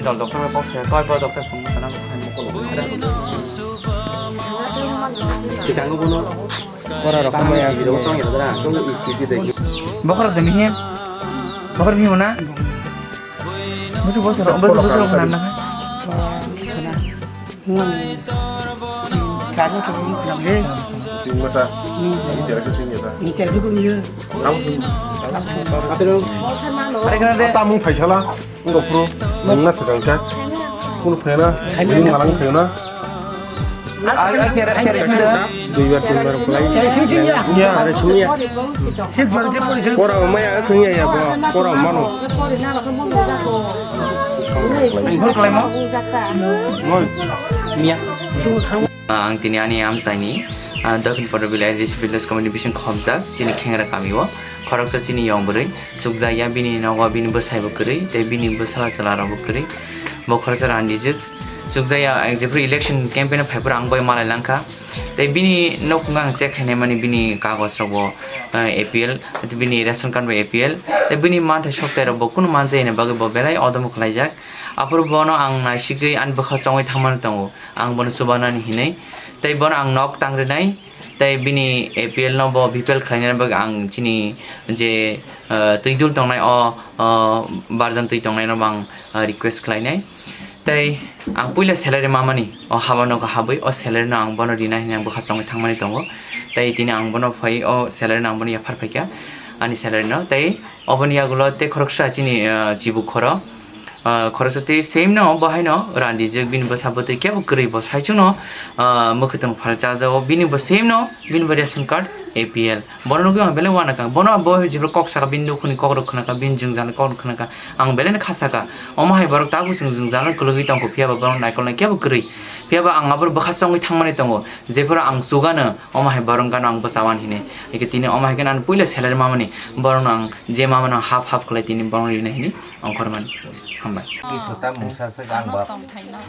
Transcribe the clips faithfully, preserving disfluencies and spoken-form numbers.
Dol doctor bai kok khe, koi bo doctor phone sana hai mokol. Sikango bono ora rok hamya video tong ya dara. Tong isi di dai. Bokhor de mihi. Bokhor mihi mana? Musu bokhor, musu bokhor mana? Kano to khulum khulum le. Tingmata. Ni jera ke sini ta. Ni jera ke ni. Tam. Atero. Are kana de. Tamung phaisala. Wngkha phuru wngna swkang kha. Kunu phaiya na, wngkha lang phaiya na. Duibar tinbar khlai. Ya, are sungya. Pora maya sungya ya bo, pora mano. Ang tini ani amchaini, ah, Dakhin Porobili A D C Village Committee bising khobjak, chini khengra kamio, khoroksa chini yong bwrwi. Sukjaya bini nogo bini bwsai bo kwrwi, tei bini bwsala chwla rok bo kwrwi. Bo khoroksa randijwk. Sukjaya, eh, jephru election campaign phaiphuru ang bai malai langkha. Tei bini nok wngkha ang check khainai mani bini kagoj rok bo, eh, A P L, bini ration card bo A P L. Tei bini manthai soktai rok bo kunu manjai ni bagwi bo belai odomo khlaijak. Aphuru bono ang naisigwi ani bwkha chongwi thangmani tongo. Ang bono chubanani hinwi. Tei bono ang nok tangrinai. Tei bini A P L no bo B P L khlainani bagwi ang chini je, eh, twi dul tongnai o, o barjan twi tongnai no bo ang, eh, request khlainai. Tei ang puila salary mamani o haba nogo habwi o salary no ang bono rinai hinwi ang bwkha chongwi thangmani tongo. Tei tini ang bono phai o salary no ang bono yaphar phaikha ani salary no. Tei oboni yagulo tei khoroksa chini, eh, chibuk khoro. Ah, khoroksa tei same no bo haino randijak bini bwsa bwtwi kebo kwrwi bo saichung no, ah, mwkhwtwng phalcha jao bini bo same no bini bo ration card A P L. Bono nugwi ang belai uanakha. Bono bo jephru kok saka bini nukhungni kok rok khwnakha, bini jwngjal ni kok rok khwnakha. Ang belai no kha saka. Omo hai borok tabuk chwng jwngjal no kwlwgwi tongkha, phiya ba borok naikol nai kebo kwrwi. Phiya ba ang abo bwkha chongwi thangmani tongo. Jephru ang chugano omo hai borok gano ang bwchawan hini. Eke tini omo hai khe ang puila salary mamani. Borok no ang je mamano half half khlai tini borok rina hini. Ongkhormani. Hambai. Ki suta mungsa se gang ba.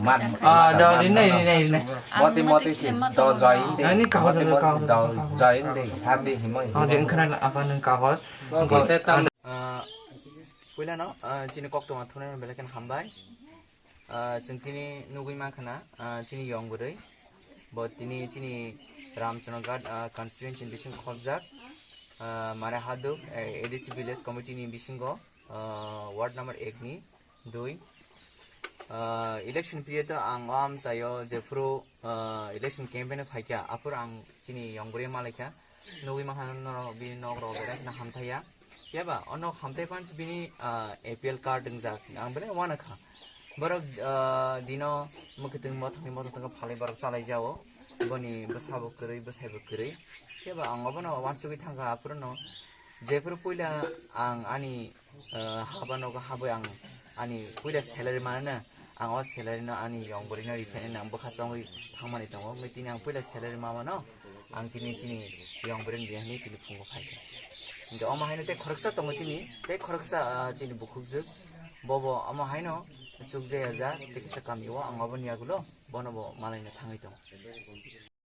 Man. Ah, da, rinai, rinai, rinai. Moti, moti si do join de. Ani kahor, moti, moti kahor, do kahor. Join de. Hati himo, ah, himo. Je wngkhana apa nung kahor. Kahor. Ah, puila no, ah, chini koktwma thunai belai khe hambai. Ah, chwng tini nugwi mankha na, ah, chini yong bwrwi. Bo tini chini Ramchandraghat, ah, constituency bising khobjak. Ah, Mare Haduk, eh, A D C village committee ni bisingo. Ah, ward number ek ni dui. Ah, election period o ang o amchaio jephru, ah, election campaign o phaikha, aphuru ang chini yong bwrwi malaikha. Nugwi mankha norok bini nok rok belai kheno hamthaiya. Phiya ba o nok hamthai phano bini, ah, A P L card wngjak. Ang belai uanakha. Borok, ah, dino mwkhwtwng mothangwi mothang phalwi borok chalai jao. Boni bwsa bo kwrwi, bwsai bo kwrwi. Phiya ba ang obono uansugwi thangkha aphuru no. Jephru puila ang ani, ah, haba nogo habwi ang ani puila salary manana, ang o salary no ani yong bwrwi no riphaina ang bwkha chongwi thangmani tongo. Wngwi tini ang puila salary mamano ang tini chini yong bwrwi ni rihani tini phungo phaikha. Hingke omo haino tei khoroksa tongo chini, tei khoroksa, ah, chini bukhukjwk. Bobo omo haino chukjaya ja, tei kisa kamio ang oboni yagulo bono bo malaina thangwi tongo.